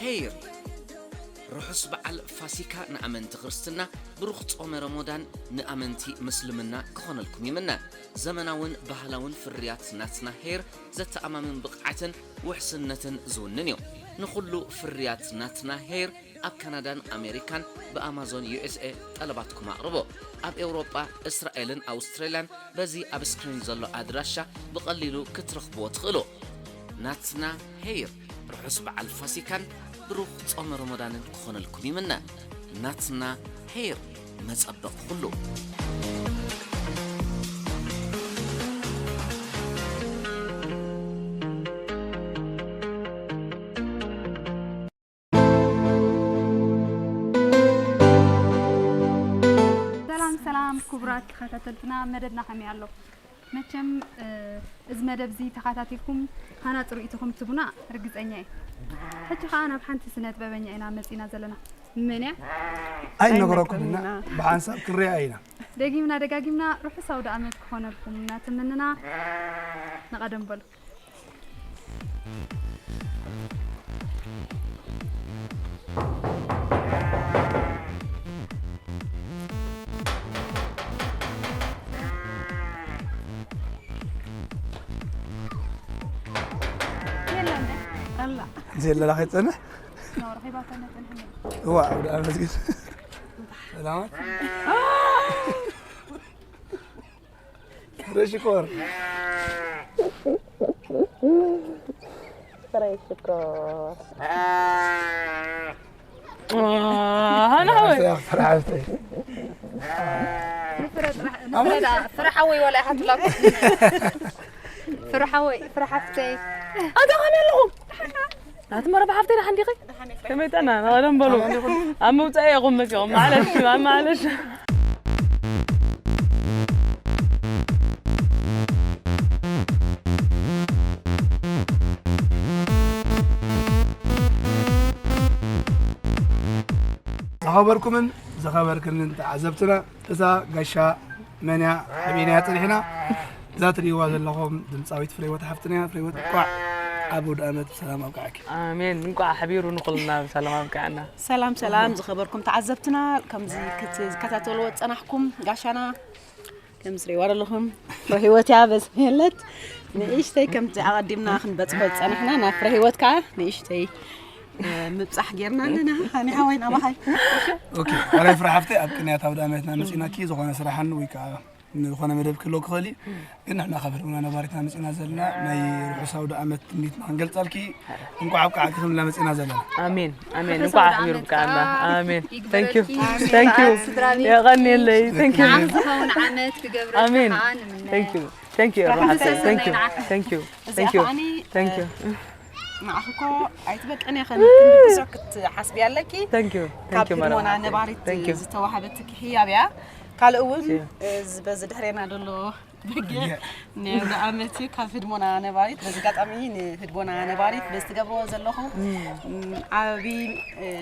ሄይር። ርሑስ በዓል ፋሲካ ንኣመንቲ ክርስትና፣ ብሩኽ ጾመ ረሞዳን ንኣመንቲ ምስልምና ክኾነልኩም ይምነ። ዘመናውን ባህላውን ፍርያት ናትና ሄይር ዘተኣማምን ብቕዓትን ውሕስነትን ዝውንን እዩ። ንኹሉ ፍርያት ናትና ሄይር ኣብ ካናዳን ኣሜሪካን ብኣማዞን ዩኤስኤ ጠለባትኩም ኣቕርቦ። ኣብ ኤውሮጳ፣ እስራኤልን ኣውስትራልያን በዚ ኣብ ስክሪን ዘሎ ኣድራሻ ብቐሊሉ ክትረኽብዎ ትኽእሉ። ናትና ሄይር፣ ርሑስ በዓል ፋሲካን ብሩኽ ጾመ ረመዳንን ክኾነልኩም ይምነ። ናትና ሄይር፣ መጸበቕ ኩሉ። ሰላም ሰላም ክቡራት ተኸታተልትና፣ መደብና ከመይ ኣሎ? መቸም፣ እ፣ እዚ መደብ እዚ ተኸታቲልኩም ሃናጺ ርእይቶኹም ትቡና ርግጸኛ እየ። ሕጂ ኸኣ ናብ ሓንቲ ስነ ጥበበኛ ኢና መጺና ዘለና። መን እያ? ኣይነግረኩምና፣ ብሓንሳብ ክንሪኣ ኢና። ደጊምና ደጋጊምና ርሑስ ኣውደ ኣመት ክኾነልኩም እናተመነና ንቐደም በሉ። ዘየለላ ከይትጸንሕ። እዋ፣ ኣብ ደኣ መስጊድ። ሰላማት። ፍረ ሽኮር። ፍረ ሽኮር። ኣነ ሓወይ። ፍረ ሓፍተይ። ፍረ ሓወይ ዋላ ኢኻ ትብላ እኮ። ፍረ ሓወይ፣ ፍረ ሓፍተይ። ኣታ ከመይ ኣለኹም? ናቲ መረብ ሓፍተይ ደሓን ዲኺ? ከመይ ጠና? ናባደም በሉ። ኣብ ምውፃእ ኢኹም መፂኹም። ማዕለሽ፣ ማዕለሽ። ዝኸበርኩምን ዝኸበርክንን ተዓዘብትና፣ እዛ ጋሻ መን እያ ሓቢእናያ ጸኒሕና። እዛ ትርእይዋ ዘለኹም ድምጻዊት ፍሬህይወት ሓፍትና እያ። ፍሬህይወት፣ እንቋዕ ኣብ ኣውደ ኣመት ብሰላም ኣብቅዓኪ። ኣሜን። እንቋዕ ሓቢሩ ንኹልና ብሰላም ኣብቅዓና። ሰላም ሰላም ዝኸበርኩም ተዓዘብትና፣ ከምዚ ክትከታተልዎ ዝጸናሕኩም ጋሻና ከም ዝርእይዋ ዘለኹም ፍረህይወት እያ በዝሒ የለት ንእሽተይ ከምቲ ኣቐዲምና ክንበጽሖ ዝጸናሕና ናብ ፍረህይወት ከኣ ንእሽተይ ምብጻሕ ጌርና ኣለና። ሃኒ ሓወይ ናባኻ። ኦኬ፣ ካልኣይ ፍረ ሓፍተይ ኣብ ቅንያት ኣውደ ኣመትና መጺናኪ ዝኾነ ስራሕን ወይ ከኣ ዝኾነ መደብ ክህልወኪ ይኽእል እዩ። ግን ንሕና ካብ ህድሞና ነባሪትና መጺና ዘለና ናይ ርሑስ ኣውደ ኣመት ትምኒትና ክንገልጸልኪ እንቋዕ ኣብቅዓኪ ክንብላ መጺና ዘለና። ኣሜን ኣሜን። እንቋዕ ኣሕቢሩ ብቅዓና። ኣሜን። Thank you thank you። የቐንየለይ። Thank you። ንዓኺ ዝኸውን ዓመት ክገብረልኪ ኣሜን። ከዓ ንምነ። Thank you thank you። ሩሓተይ thank you thank you thank you thank you። ንዓኺ እኮ ኣይትበቅዕን ኢኺ፣ ክንዲ ብዙሕ ክትሓስቢ ኣለኪ። ካብ ህድሞና ነባሪት ዝተዋህበትኪ ህያብ እያ። ካልእ እውን በዚ ድሕሬና ዘሎ በጊዕ ናይ ኣውደ ኣመት እዩ፣ ካብ ህድሞና ነባሪት። በዚ ኣጋጣሚ ንህድሞና ነባሪት በዚ ትገብርዎ ዘለኹም ዓቢ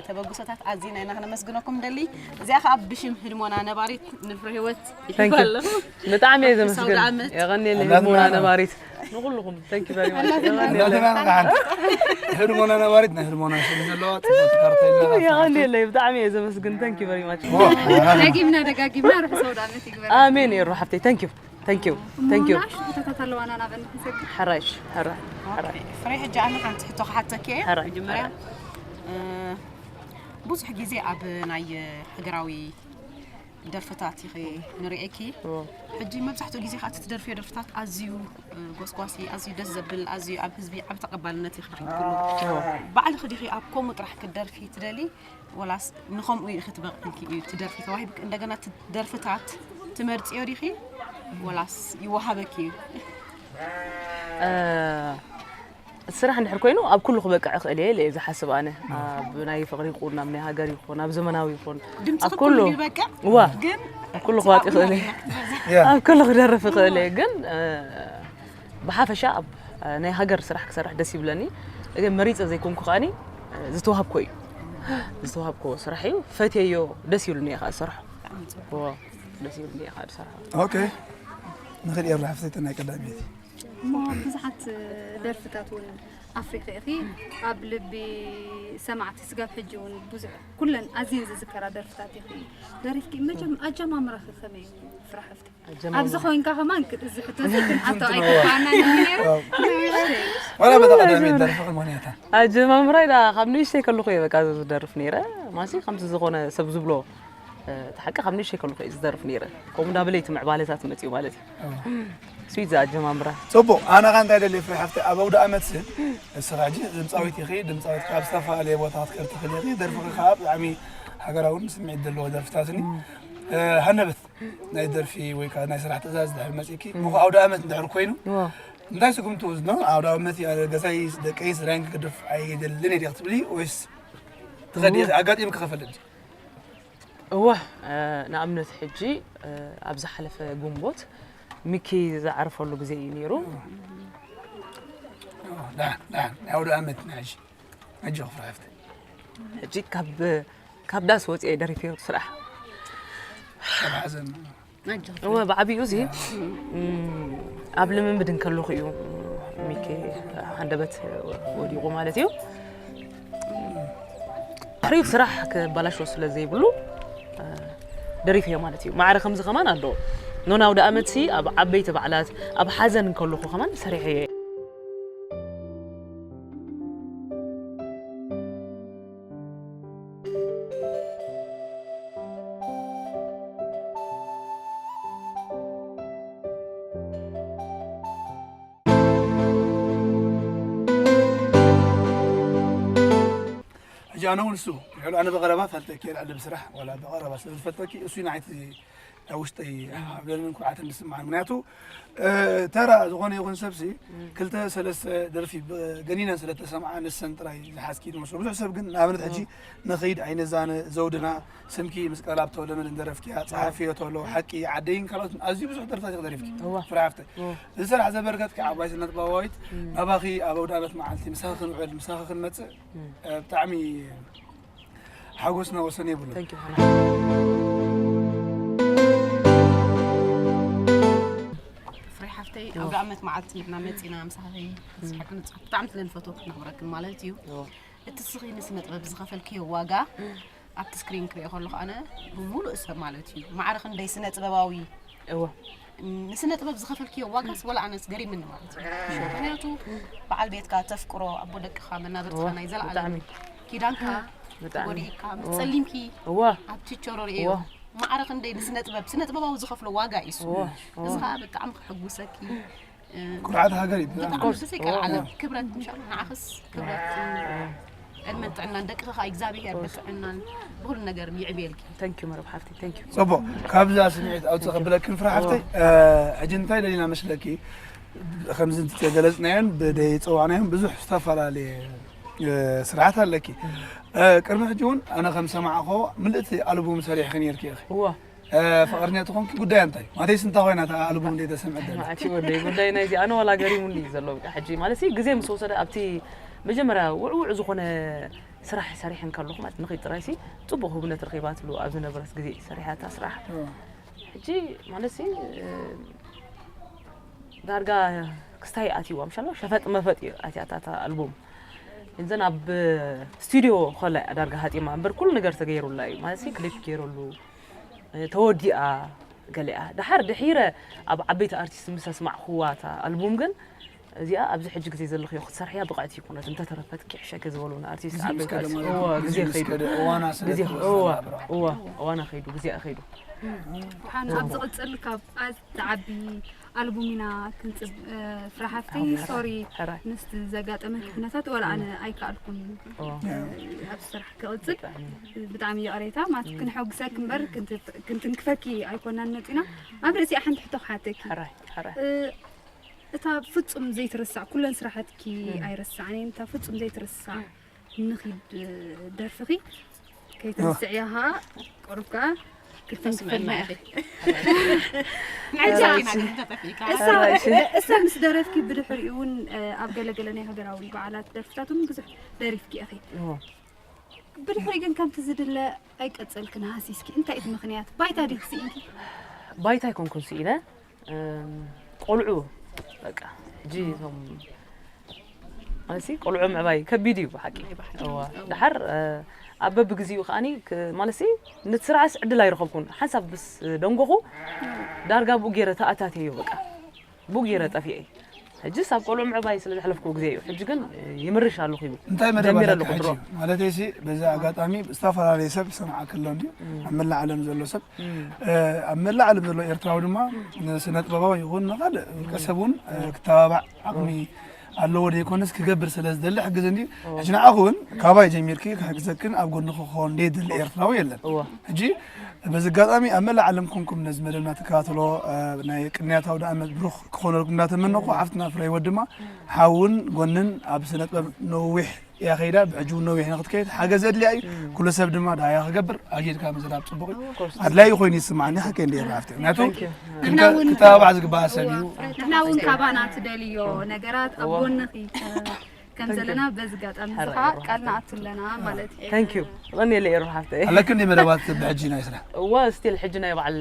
ተበግሶታት ኣዚና ኢና ክነመስግነኩም ንደሊ። እዚኣ ከኣ ብሽም ህድሞና ነባሪት ንፍረህይወት ይሕባ ኣለኹ። ብጣዕሚ እየ ዘመስግን። የቐንየለይ ህድሞና ነባሪት። ንኹልኹም thank you very much። የቐንየለይ። ህድሞና ነባሪት ናይ ህድሞና ስም ዘለዋ ጽቡቅ ካርታ ኢልና። የቐንየለይ ብጣዕሚ እየ ዘመስግን። Thank you very much። ደጊምና ደጋጊምና ርሑስ ኣውደ ኣመት ይግበረልና። ኣሜን የሩ ሓፍተይ። Thank you thank you thank you። ሕቶታት ኣለዋና ናበን ንሰግር። ሕራሽ ሕራሽ ሕራሽ። ፍሬ ሕጂ ኣነ ሓንቲ ሕቶ ክሓተኪ እየ። ሕራሽ መጀመርያ ብዙሕ ግዜ ኣብ ናይ ሃገራዊ ደርፍታት ኢኺ ንርእየኪ። ሕጂ መብዛሕትኡ ግዜ ከኣ እቲ ትደርፍዮ ደርፍታት ኣዝዩ ጎስጓሲ፣ ኣዝዩ ደስ ዘብል፣ ኣዝዩ ኣብ ህዝቢ ዓቢ ተቐባልነት ኢኺ ረኺብክሉ። ባዕልኺ ዲኺ ኣብ ከምኡ ጥራሕ ክትደርፊ ትደሊ ወላስ ንኸምኡ ኢኺ ትበቕዒ ኢልኪ እዩ እቲ ደርፊ ተዋሂቡኪ? እንደገና እቲ ደርፍታት ትመርጽዮ ዲኺ ወላስ ይወሃበኪ እዩ? ስራሕ እንድሕር ኮይኑ ኣብ ኩሉ ክበቅዕ እኽእል እየ ኢለ እየ ዝሓስብ ኣነ። ኣብ ናይ ፍቕሪ ይኹን፣ ኣብ ናይ ሃገር ይኹን፣ ኣብ ዘመናዊ ይኹን፣ ኣብ ኩሉ እዋ ኣብ ኩሉ ክዋጥ ይኽእል እየ። ኣብ ኩሉ ክደርፍ ይኽእል እየ። ግን ብሓፈሻ ኣብ ናይ ሃገር ስራሕ ክሰርሕ ደስ ይብለኒ። ግን መሪጸ ዘይኮንኩ ከኣኒ ዝተዋሃብኮ እዩ። ዝተዋሃብኮ ስራሕ እዩ። ፈትየዮ ደስ ይብሉኒ እየ ከኣ ዝሰርሖ። ደስ ይብሉኒ እየ ከኣ ዝሰርሖ። ኦኬ። ንኽእል እየ ራሕፍተይ ናይ ቀዳመይቲ። እሞ ብዙሓት ደርፍታት እውን ኣፍሪኺ ኢኺ ኣብ ልቢ ሰማዕቲ ስጋብ ሕጂ እውን ብዙሕ ኩለን ኣዝየን ዝዝከራ ደርፍታት ኢኺ ደሪፍኪ። መጀም ኣጀማምራኺ ከመይ እዩ ፍራሕፍቲ? ኣብዚ ኮይንካ ከማን ክት- እዚ ሕቶ እዚ ክንኣቶ ኣይግባኣና ነይሩ። ዋላ በታ ቀዳሚ ደርፍኺ ምኽንያታ ኣጀማምራይ ዳ ካብ ንእሽተይ ከለኹ እየ በቃ ዝደርፍ ነይረ። ማሲ ከምዚ ዝኾነ ሰብ ዝብሎ እቲ ሓቂ ካብ ንእሽተይ ከለኹ እየ ዝደርፍ ነይረ። ከምኡ እንዳበለ እቲ ምዕባለታት መፅኡ ማለት እዩ። ስዊት ዝኣጀማምራ ፅቡቅ። ኣነ ካ እንታይ ደልየ ፍሬ ሓፍቲ ኣብ ኣውደ ኣመት ስን እስኻ ሕጂ ድምፃዊት ኢኺ። ድምፃዊት ካብ ዝተፈላለየ ቦታ ክትከድ ትኽእል ኢኺ። ደርፍኺ ከዓ ብጣዕሚ ሃገራውን ስምዒት ዘለዎ ደርፍታትን እዩ። ሃነበት ናይ ደርፊ ወይ ከዓ ናይ ስራሕ ትእዛዝ ድሕር መፂእኪ ምኹ ኣውደ ኣመት እንድሕር ኮይኑ እንታይ ስጉምቲ ወስዶ ኣውደ ኣመት እያ ገዛይ ደቀይ ስራይን ክገድፍ ኣይደልን እየ ክትብሊ ወይስ ትኸዲ ኣጋጢምኪ ከፈልጥ እወ ንኣብነት ሕጂ ኣብ ዝሓለፈ ጉንቦት ሚኪ ዝዓረፈሉ ግዜ እዩ ነይሩ። ናይ ኣውደ ኣመት ናይ ሕጂ ኣጆ ክፍራፍተ ሕጂ ካብ ካብ ዳስ ወፂአ ደሪፈዮ ስራሕ ካብ ሓዘን እወ ብዓብኡ እዚ ኣብ ልምምድ እንከለኹ እዩ ሚኪ ሃንደበት ወዲቑ ማለት እዩ። ድሕሪኡ ስራሕ ክበላሽዎ ስለ ዘይብሉ ደሪፈዮ ማለት እዩ። ማዕረ ከምዚ ከማን ኣሎ ኖን ኣውደ ኣመትሲ ኣብ ዓበይቲ በዓላት ኣብ ሓዘን እንከለኹ ከማን ሰሪሐዮ እየ። ሕጂ ኣነ እውን እሱ ልዕሉ ኣነ ብቐረባ ፈልጠኪ ልዕሊ ብስራሕ ዋላ ብቐረባ ስለ ዝፈልጠኪ እሱ ንዓይቲ ኣብ ውሽጠይ ሓበንን ኩርዓትን ዝስምዓን ምክንያቱ ተራ ዝኾነ ይኹን ሰብሲ ክልተ ሰለስተ ደርፊ ገኒነን ስለ ተሰምዓ ንሰን ጥራይ ዝሓዝኪ ዝመስሎ ብዙሕ ሰብ ግን ንኣብነት ሕጂ ንኸይድ ኣይነዛነ ዘውድና ስምኪ ምስ ቀላብ ተወለመን እንደረፍኪያ ጸሓፊዮ ተሎ ሓቂ ዓደይን ካልኦትን ኣዝዩ ብዙሕ ደርፍታት ይኽደሪፍኪ ፍራፍተ እዚ ስራሕ ዘበርከትኪ ዓባይ ስነጥበባዊት ናባኺ ኣብ ኣውደ ኣመት መዓልቲ ምሳኺ ክንውዕል ምሳኺ ክንመጽእ ብጣዕሚ ሓጎስና ወሰን የብሉን። Thank you ሃና። ፍሬ ሓፍተይ ኣብ ዳኣመት መዓልቲ ንሕና መፂና ምሳኺ ስሓቂ ንፃወት ብጣዕሚ ስለ ንፈትወኪ ነኽብረክን ማለት እዩ። እቲ ስኺ ንስነ ጥበብ ዝኸፈልክዮ ዋጋ ኣብቲ ስክሪን ክሪኦ ከለኹ ኣነ ብሙሉእ ሰብ ማለት እዩ ማዕረ ክንደይ ስነ ጥበባዊ እወ ንስነ ጥበብ ዝኸፈልክዮ ዋጋስ ወላ ኣነስ ገሪምኒ ማለት እዩ። ምክንያቱ በዓል ቤትካ ተፍቅሮ ኣቦ ደቅኻ መናብርትኻ ናይ ዘለኣለም ኪዳንካ ተጎዲእካ ምስ ጸሊምኪ ኣብቲ ቸሮ ርእዮ ማዕረ ክንደይ ንስነ ጥበብ ስነ ጥበባዊ ዝኸፍሎ ዋጋ እዩ እሱ። እዚ ከዓ ብጣዕሚ ከሐጉሰኪ ኩርዓት ሃገር እዩ። ብጣዕሚ ብዘይቀልዓለም ክብረት ምሻ ንዓኽስ ክብረት ዕድመን ጥዕናን ደቅኺ ከዓ እግዚኣብሄር ብጥዕናን ብኩሉ ነገር የዕብየልኪ። Thank you መረብ ሓፍቲ thank you። ፅቡቅ ካብዛ ስምዒት ኣውፅእ ከብለክን ፍረ ሓፍተይ ሕጂ እንታይ ደሊና መስለኪ ከምዚ ገለፅናዮን ብደይ ፀዋዕናዮን ብዙሕ ዝተፈላለየ ስርዓት ኣለኪ ቅድሚ ሕጂ እውን ኣነ ከም ሰማዕኮ ምልእቲ ኣልቡም ሰሪሕኪ ነርኪ ኢኺ እዋ ፍቅርኛ ተኾንኪ ጉዳያ እንታይ ማለተይስ እንታይ ኮይና እታ ኣልቡም እንደ ተሰምዐ ደላ ማዕቲ ወደይ ጉዳይ ናይዚ ኣነ ዋላ ገሪሙኒ እዩ ዘሎ በቃ ሕጂ ማለት ግዜ ምስ ወሰደ ኣብቲ መጀመርያ ውዕውዕ ዝኾነ ስራሕ ሰሪሐ እንከለኹ ማለት ንኸይድ ጥራይሲ ፅቡቕ ህውነት ረኺባትሉ ኣብ ዝነበረት ግዜ ሰሪሓታ ስራሕ ሕጂ ማለትሲ ዳርጋ ክስታይ ኣትይዋ ምሻሎ ሸፈጥ መፈጥ እዩ ኣትያታ እታ ኣልቡም እንዘን ኣብ ስቱዲዮ ከላ እያ ዳርጋ ሃጢማ እምበር ኩሉ ነገር ተገይሩላ እዩ ማለት ክሊፕ ገይሩሉ ተወዲኣ ገሊኣ ደሓር ድሒረ ኣብ ዓበይቲ ኣርቲስት ምስ ኣስማዕኹዋ እታ ኣልቡም ግን እዚኣ ኣብዚ ሕጂ ግዜ ዘለኽዮ ክትሰርሕያ ብቕዕቲ ይኮነት እንተተረፈት ኪሕሸኪ ዝበሉና ኣርቲስት ዓበይቲ ኣርቲስት እወ ግዜ ከይዱ ግዜ እወ እወ እዋና ከይዱ ግዜኣ ከይዱ ብሓን ኣብ ዝቕፅል ካብ ዝዓቢ ኣልቡም ኢና ክንፅብ ፍራሓፍቲ ሶሪ ምስቲ ዘጋጠመ ኩነታት ወላ ኣነ ኣይከኣልኩን ኣብ ስራሕ ክቕፅል ብጣዕሚ ይቕሬታ ማለት ክንሐጉሰክ እምበር ክንትንክፈኪ ኣይኮናን መፂና ኣብ ርእሲኣ ሓንቲ ሕቶ ክሓተኪ እታ ፍጹም ዘይትርሳዕ ኩለን ስራሓትኪ ኣይረሳዕን እየን እታ ፍጹም ዘይትርሳዕ ንኺድ ደርፍኺ ከይትርስዕያ ኸዓ ቁሩብ ከኣ ክትንክፈልና ኢኺ እሳ ምስ ደረፍኪ ብድሕሪኡ እውን ኣብ ገለገለ ናይ ሃገራዊ በዓላት ደርፍታት እውን ብዙሕ ደሪፍኪ ኢኺ ብድሕሪ ግን ከምቲ ዝድለ ኣይቀጸልክን ሃሲስኪ እንታይ እቲ ምኽንያት ባይታ ዲኺ ስኢንኪ ባይታ ኣይኮንኩን ስኢነ ቆልዑ በቃ ሕጂ እቶም ማለትሲ ቆልዑ ምዕባይ ከቢድ እዩ ብሓቂ። እዋ። ድሓር ኣብ በብግዚኡ ከዓኒ ማለትሲ ነቲ ስራሕስ ዕድል ኣይረኸብኩን። ሓንሳብ ምስ ደንጎኹ ዳርጋ ብኡ ገይረ ተኣታትየዮ በቃ። ብኡ ገይረ ጠፊኤ። ሕጂ ሳብ ቆልዑ ምዕባይ ስለ ዘሕለፍኩ ግዜ እዩ። ሕጂ ግን ይምርሽ ኣለኹ ይብል። እንታይ መደባት ኣለካ ሕጂ? ማለት ሲ በዚ ኣጋጣሚ ዝተፈላለዩ ሰብ ሰማዓ ከሎ እንዲ ኣብ መላእ ዓለም ዘሎ ሰብ ኣብ መላእ ዓለም ዘሎ ኤርትራዊ ድማ ንስነጥበባዊ ይኹን ንኻልእ ውልቀ ሰብ እውን ክተባባዕ ዓቕሚ ኣለዎ ዘይኮነስ ክገብር ስለ ዝደሊ ሕግዝ እንዲ ሕጂ ንዓኹ እውን ካባይ ጀሚርኪ ክሕግዘክን ኣብ ጎንኺ ክኸውን ደይደሊ ኤርትራዊ የለን። ሕጂ በዚ ኣጋጣሚ ኣብ መላእ ዓለም ኮንኩም ነዚ መደብና ትከታተሎ ናይ ቅንያት ኣውደ ኣመት ብሩኽ ክኾነልኩም እንዳተመነኹ ሓፍትና ፍረ ህይወት ድማ ሓውን ጎንን ኣብ ስነ ጥበብ ነዊሕ እያ ከይዳ ብሕጂ እውን ነዊሕ ንክትከይድ ሓገዝ ኣድልያ እዩ። ኩሉ ሰብ ድማ ደሃያ ክገብር ኣጊድካ ምዝራብ ፅቡቕ እዩ። ኣድላዩ ኮይኑ ይስማዓኒ ሓቀይ እንደ ይረኣፍቲ ምክንያቱ ክተባባዕ ዝግባኣ ሰብ እዩ። ንሕና እውን ካባና ትደልዮ ነገራት ኣብ ጎንኺ ከም ዘለና በዚ ኣጋጣሚ እዚ ከዓ ቃል ንኣቱ ኣለና ማለት እዩ። Thank you። ቀንየለይ ኤሩ ሓፍተይ። ኣለኪ እንዲ መደባት ብሕጂ ናይ ስራሕ? እወ ስቲል ሕጂ ናይ በዓል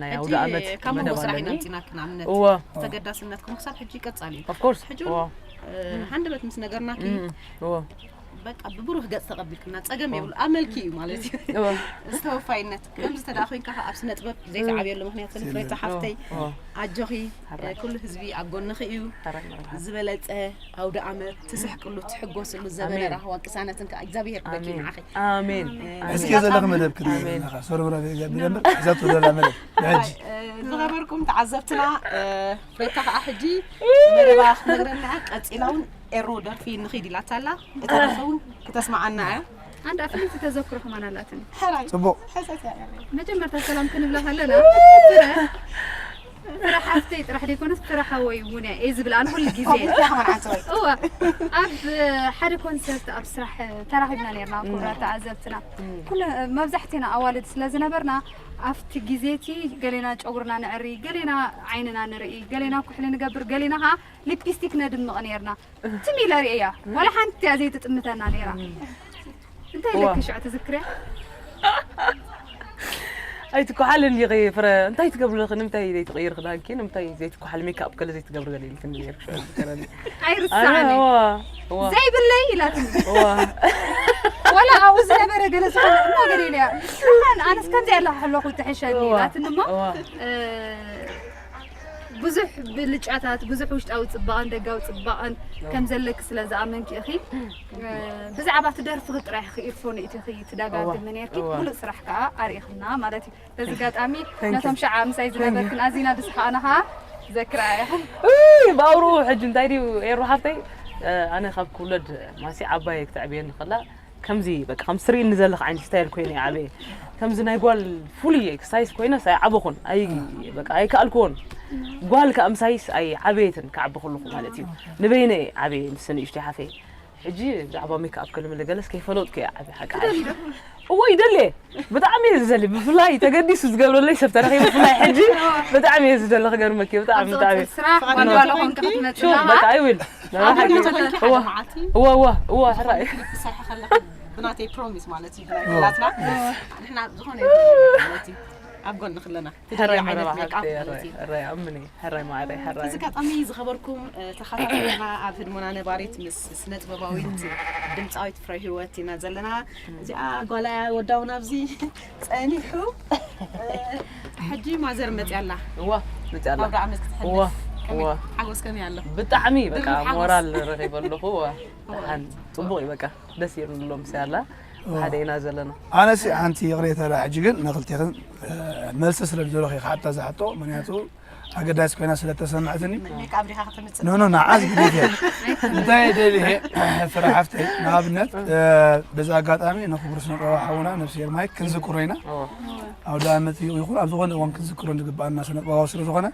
ናይ ኣውደ ኣመት ካብ መንጎ መደብ ስራሕ ኢና ኣለኒ። ኣምፂናኪ ንኣብነት እወ ተገዳስነትኩም ክሳብ ሕጂ ቀፃሊ እዩ። Of course። ሕጂ እውን እወ እ፣ ሃንደበት ምስ ነገርናኪ እም፣ እወ በቃ ብብሩህ ገፅ ተቐቢልክና ፀገም የብሉ ኣመልኪ እዩ ማለት እዩ። እወ ዝተወፋይነት ከምዚ ተደኣ ኮይንካ ኣብ ስነ ጥበብ ዘይተዓብየሉ ምክንያት ፍሬታ ሓፍተይ እወ ኣጆኺ። ኩሉ ህዝቢ ኣብ ጎንኺ እዩ። ዝበለፀ ኣውደ ኣመት ትስሕቅሉ ትሕጎስሉ ዘበነ ራህዋ ቅሳነትን ከዓ እግዚኣብሄር ክበኪ ንዓኺ። ኣሜን። እስኪ ዘለኺ መደብ ክንብል ኣለና ሶሪ ምራብ ይገብር እምበር እዛ ትወደላ መደብ ብሕጂ ዝኸበርኩም ተዓዘብትና ፍሬታ ከዓ ሕጂ መደባ ክትነግረና እያ። ቀፂላ እውን ኤሩ ደርፊ ንኺድ ኢላታ ኣላ። እተረፈ እውን ክተስማዓና እያ። ኣንዳ ፍልይቲ ተዘክሮ ከማን ኣላትኒ። ሕራይ ጽቡቕ። ሕሰት እያ ኤሪ። መጀመርታ ሰላም ክንብላ ከለና ፍረ ፍረ ሓፍተይ ጥራሕ ዘይኮነስ ፍረ ሓወይ እውን እየ እየ ዝብል ኣነ ኩሉ ግዜ። ኮምልካ ከማን ዓንተወይ። እወ ኣብ ሓደ ኮንሰርት ኣብ ስራሕ ተራኺብና ነርና ክቡራት ተዓዘብትና ኩሉ መብዛሕትና ኣዋልድ ስለ ዝነበርና ኣብቲ ግዜ እቲ ገሌና ጨጉርና ንዕሪ ገሌና ዓይንና ንርኢ ገሌና ኩሕሊ ንገብር ገሌና ከዓ ሊፕስቲክ ነድምቕ ነርና። ትም ኢለ ርእያ ዋላ ሓንቲ እያ ዘይትጥምተና ነይራ። እንታይ ኢለኪ ሽዑ ትዝክርያ? ኣይትኳሓልን ዲኺ ፍረ እንታይ ትገብሪ ኣለኺ ንምንታይ ዘይትቕይሪ ክዳንኪ ንምንታይ ዘይትኳሓሊ ሜክኣፕ ከለ ዘይትገብሪ ገለ ኢልክኒ ነይርኪ ሽዑ ዝዝከረኒ። ኣይርስዓን ኣነ እየ። እዋ እዋ ዘይብለይ ኢላትኒ። እዋ ዋላ ኣብኡ ዝነበረ ገለ ዝኾነ እሞ ገለ ኢለያ። ኣነስ ከምዚኣ ኣለኹ ከለኹ ትሕሸኒ እዋ ኢላትኒ እሞ እዋ እ፣ ብዙሕ ብልጫታት ብዙሕ ውሽጣዊ ፅባቐን ደጋዊ ፅባቐን ከም ዘለኪ ስለ ዝኣመንኪ ኢኺ። ብዛዕባ እቲ ደርፍኺ ጥራይ ኢኺ ኢርፎን እቲኺ ትደጋግሚ ነርኪ። እዋ። ሙሉእ ስራሕ ከዓ ኣርኢኽና ማለት እዩ። በዚ ኣጋጣሚ ነቶም ሸዓ ምሳይ ዝነበርክን ኣዚና ዝሰሓቕና ከዓ ዘክራ እያ። እይ ብኣውርኡ ሕጂ እንታይ ድዩ ኤሩ ሓፍተይ ኣነ ካብ ክውለድ ማሲ ዓባየ ክትዕብየኒ ከላ ከምዚ በቃ ከም ስሪእኒ ዘለኽ ዓይነት ስታይል ኮይነ እየ ዓበየ። ከምዚ ናይ ጓል ፍሉይ ኤክሳይዝ ኮይነ ሳይ ዓበኹን ኣይ በቃ ኣይከኣልኩዎን። ጓል ከኣ ምሳይስ ኣይ ዓበየትን ክዓቢ ከለኹ ማለት እዩ። ንበይነ እየ ዓበየ ምስ ንእሽተይ ሓፈየ። ሕጂ ብዛዕባ ሜክኣፕ ከልምለ ገለስ ከይፈለጥኩ እየ ዓቢ ሓቂ። እዎ ይደልየ ብጣዕሚ እየ ዝደሊ ብፍላይ ተገዲሱ ዝገብረለይ ሰብ ተረኺቡ ብፍላይ ሕጂ ብጣዕሚ እየ ዝደሊ ክገርመኪ ብጣዕሚ ብጣዕሚ ስራሕ ዋላ ዋላ ኮንካ ክትመጽእ ሹር በቃ I will እዋ እዋ እዋ ሕራይ ክትሰርሒ ከለኺ ብናተይ ፕሮሚስ ማለት እዩ ብናይ ክላትና ንሕና ዝኾነ ይኹን ማለት እዩ ኣብ ጎንኺ ኣለና ሕራይ ትደልዮ ዓይነት መረባ ሜክኣፕ ሓፍተይ ማለት ሕራይ እዩ ሕራይ ኣምኒ ሕራይ ማዕረይ ሕራይ እዚ ኣጋጣሚ ዝኸበርኩም እ፣ ተኸታተልና ኣብ ህድሞና ነባሪት ምስ ስነ ጥበባዊት ድምፃዊት ፍረ ህይወት ኢና ዘለና እዚኣ ጓላ ወዳውን ኣብዚ ጸኒሑ እ፣ ሕጂ ማዘር መፅያ ኣላ እዋ መፅያ ኣላ ኣውደ ዓመት ክትሕልፍ እዋ ከመይ እዋ ሓጎስ ከመይ ኣሎ ብጣዕሚ በቃ ድርብ ሓጎስ። ሞራል ረኺበ ኣለኹ እዋ ደሓን ፅቡቕ እዩ በቃ ደስ ይብል ኣሎ ምስ ኣላ ሓደ ኢና ዘለና ኣነሲ ሓንቲ ይቕሬታ ዳ ሕጂ ግን ንክልቴኽን መልሲ ስለ ዝደለኹ እየ ክሓታ ዝሓቶ ምክንያቱ ኣገዳሲ ኮይና ስለ ተሰምዐትኒ ሜክኣፕ ዲኻ ከተምጽእ ኖ ኖ ንዓስ ግዴታ እየ እንታይ ደልየ ፍረ ሓፍተይ ንኣብነት በዚ ኣጋጣሚ ንክቡር ስነ ጥበባዊ ሓውና ነብስሄር ማይክ ክንዝክሮ ኢና ኣውደ ኣመት ይኹን ኣብ ዝኾነ እዋን ክንዝክሮ ዝግባኣና ስነ ጥበባዊ ስለ ዝኾነ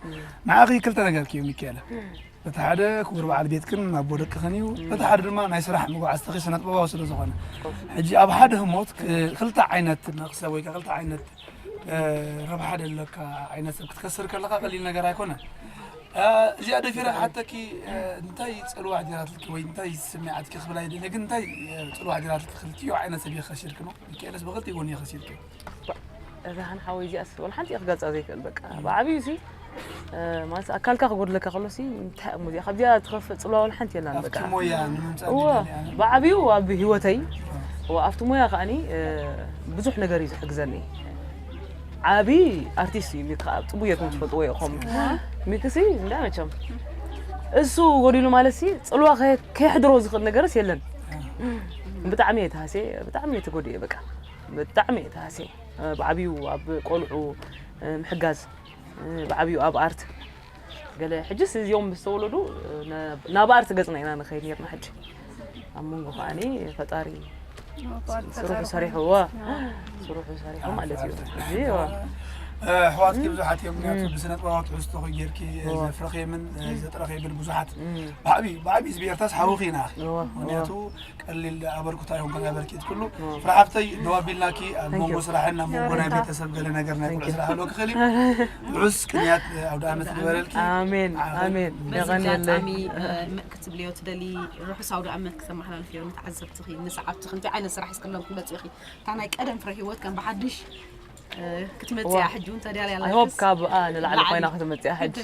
ንዓኺ ክልተ ነገር ክዩ ሚካኤለ በቲ ሓደ ክቡር በዓል ቤትክን ኣቦ ደቅኽን እዩ፣ በቲ ሓደ ድማ ናይ ስራሕ መጓዕዝትኺ ስነ ጥበባዊ ስለ ዝኾነ። ሕጂ ኣብ ሓደ ህሞት ክልተ ዓይነት መኽሰብ ወይ ከዓ ክልተ ዓይነት ረብሓ ደለካ ዓይነት ሰብ ክትከስር ከለኻ ቀሊል ነገር ኣይኮነን። እዚኣ ደፊረ ክሓተኪ እንታይ ፅልዋ ኣሕዲራትልኪ ወይ እንታይ ስምዒትኪ ክብል ኣይደለ ግን እንታይ ፅልዋ ኣሕዲራትልኪ ክልቲኡ ዓይነት ሰብ እየ ከሲርኪ ነው። ሚካኤልስ ብኽልቲኡ ጎኒ እየ ከሲርኪ። እዛ ሓን ሓወይ እዚኣስ ወላ ሓንቲ እየ ክገልፃ ዘይክእል በቃ ብዓብዩ ሲ ማለት ኣካልካ ክጎድለካ ከሎ ሲ እንታይ እሞ እዚኣ ካብዚኣ ትኸፍእ ጽልዋ ሓንቲ የላን። በቃ ኣብቲ ሞያ ንምምፃእ እወ ንደሊ ኣነ። ብዓብዩ ኣብ ህይወተይ እወ ኣብቲ ሞያ ከዓኒ ብዙሕ ነገር እዩ ዝሕግዘኒ። ዓቢ ኣርቲስት እዩ ሚኪ፣ ኣብ ጽቡቅ ጌርኩም ትፈልጥዎ ኢኹም። ሚኪ ሲ እንዳ መቸም እሱ ጎዲሉ ማለት ሲ ጽልዋ ከ- ከየሕድሮ ዝኽእል ነገርስ የለን። ብጣዕሚ እየ ተሃስየ፣ ብጣዕሚ እየ ተጎዲኤ። በቃ ብጣዕሚ እየ ተሃስየ። ብዓብዩ ኣብ ቆልዑ ምሕጋዝ፣ ብዓብዩ ኣብ ኣርት ገለ ሕጅስ እዚኦም ምስ ተወለዱ ናብ ኣርት ገጽና ኢና ንኸይድ ነርና። ሕጂ ኣብ መንጎ ከዓኒ ፈጣሪ ስርሑ ሰሪሕዎ ስርሑ ሰሪሑ ማለት እዩ። እዚ ኣሕዋትኪ ብዙሓት እዮም። ምክንያቱ ብስነ ጥበባዊ ትሕዝቶ ጌርኪ ዘፍረኸምን ዘጥረኸምን ብዙሓት ብዓብዪ ብዓብዪ ህዝቢ ኤርትራስ ሓውኺ ኢና። ምክንያቱ ቀሊል ኣበርክቶ ኣይኮንኩን ኣበርኪት ኩሉ ፍረ ሓፍተይ ደው ኣቢልናኪ ኣብ መንጎ ስራሕን ኣብ መንጎ ናይ ቤተሰብ ገለ ነገር ናይ ቁልዕ ስራሕ ኣሎ ክኽእል እዩ። ውሑስ ቅንያት ኣውደ ዓመት ግበረልኪ። ኣሜን ኣሜን። በዚ የቐንየለይ። ኣጋጣሚ ክትብልዮ ትደሊ ርሑስ ኣውደ ዓመት ክተመሓላልፍዮ ንተዓዘብትኺ ንሰዓብትኺ እንታይ ዓይነት ስራሕ ሒዝክሎም ክትመፅእ ኢኺ? እታ ናይ ቀደም ፍረ ሂወት ከም ብሓድሽ ክትመፅያ ሕጂ እውን ተዳልያ I hope ካብኣ ንላዕሊ ኮይና ክትመፅያ ሕጂ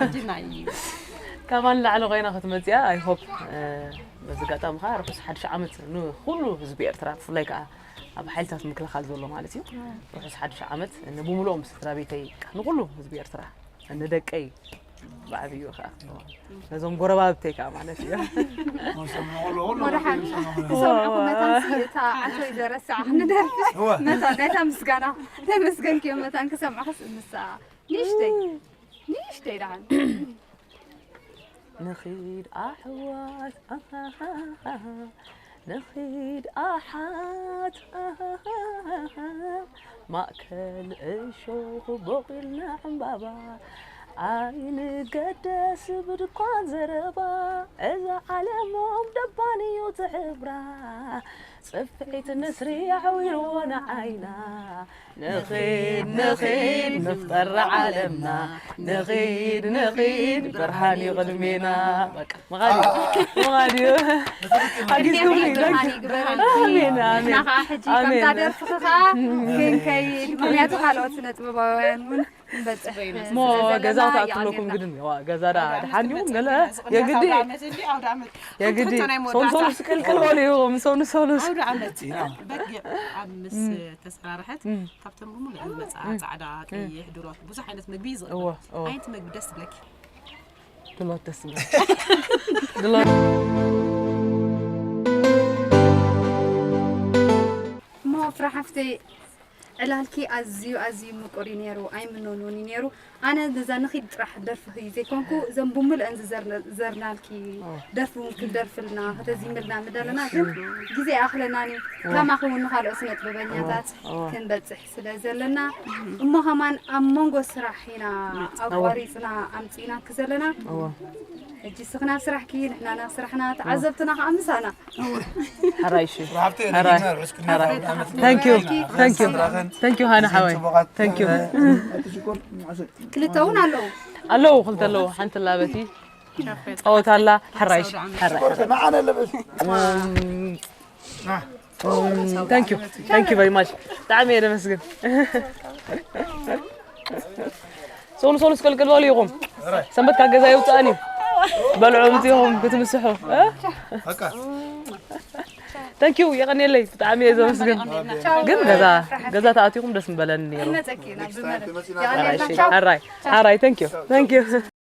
ሕጂ ናይ ካብኣ ንላዕሊ ኮይና ክትመፅያ I hope። በዚ ኣጋጣሚ ከዓ ርሑስ ሓድሽ ዓመት ንኩሉ ህዝቢ ኤርትራ፣ ብፍላይ ከዓ ኣብ ሓይልታት ምክልኻል ዘሎ ማለት እዩ። ርሑስ ሓድሽ ዓመት ንብምልኦም ስድራ ቤተይ፣ ንኩሉ ህዝቢ ኤርትራ ንደቀይ ብዓብዩ ከዓ ነዞም ጎረባብተይ ከዓ ማለት እዩ። ወደሓን ክሰምዑኹም መታንሲ እታ ዓንቶይ ዘረስዓ ክንደርፊ መታን ናይታ ምስጋና ተመስገንክዮ መታን ክሰምዕኽስ ንሳ ንእሽተይ ንእሽተይ ደሓን ንኺድ ኣሕዋት ኣሃሃሃ፣ ንኺድ ኣሓት ኣሃሃሃ፣ ማእከል እሾኽ ቦቒልና ዕምባባ ኣይንገደስ ብድኳን ዘረባ። እዛ ዓለሞም ደባን እዩ ትሕብራ፣ ጽፍዒት ንስሪ ኣዕዊርዎ ንዓይና። ንኺድ ንኺድ መፍጠሪ ዓለምና፣ ንኺድ ንኺድ ብርሃን እዩ ቅድሜና። በቃ ምኻድ እዩ ምኻድ እዩ። ሓጊዝኩምኒ። ኣሜን ኣሜን። እና ከዓ ሕጂ ከምታ ደርፍኺ ከዓ ክንከይድ ምክንያቱ ካልኦት ስነ ጥበባውያን እውን ክንበፅሕ ሞ ገዛ ተኣትለኩም ግድን ዋ ገዛ ዳ ድሓን እዩ ገለ የግዲ የግዲ ሰው ሰው ስቅልቅል በሉ ይኹም ሰው ንሰው ንስ ዓውደ ዓመት በጊዕ ኣብ ምስ ተሰራርሐት ካብተን ብምሉእ ዝመፅኣ ፃዕዳ ቀይሕ ድሮት ብዙሕ ዓይነት ምግቢ እዩ ዝቕርብ። እወ እወ ዓይነት ምግቢ ደስ ትብለኪ? ድሎት ደስ ይብል። ድሎት እሞ ፍረ ሓፍተይ ዕላልኪ ኣዝዩ ኣዝዩ ምቁር እዩ ነይሩ ኣይምኖን እውን እዩ ነይሩ። ኣነ ነዛ ንኺድ ጥራሕ ደርፍኺ ዘይኮንኩ እዘን ብምልአን ዝዘርነ- ዝዘርናልኪ ደርፊ እውን ክንደርፍልና ከተዚምልና ምደለና ግን ግዜ ኣኽለናኒ። ካማኺ እውን ንካልኦት ስነ ጥበበኛታት ክንበፅሕ ስለ ዘለና እሞ ከማን ኣብ መንጎ ስራሕ ኢና ኣቋሪፅና ኣምፂእናኪ ዘለና። ሕጂ ስኽና ኣብ ስራሕኪ ንሕና ናብ ስራሕና ተዓዘብትና ከዓ ምሳና። ሕራይ እሺ ብሓፍተይ ሕራይ ርሑስ ቅድሚ ዓመት Thank you thank you ስድራኽን thank you ሃና ሓወይ thank you ክልተ እውን ኣለዉ። ኣለዉ ክልተ ኣለዉ ሓንቲ ላበቲ ጸወታ ኣላ ሕራይ እሺ ሕራይ ንዓነ ኣለበት thank you thank you very much ብጣዕሚ እየ ደመስግን ሶሉ ሶሉ ስቅልቅል በሉ ኢኹም ሰንበት ካብ ገዛ ይውፅኣን እዩ በልዑ ምፅኢኹም ክትምስሑ እ? thank you የቐንየለይ ብጣዕሚ እየ ዘመስግን ግን ገዛ ገዛ ተኣቲኹም ደስ ምበለኒ ነይሩ ይመፀኪ ናብ ዝመረ ሕራይ እሺ፣ ሕራይ ሕራይ thank you thank you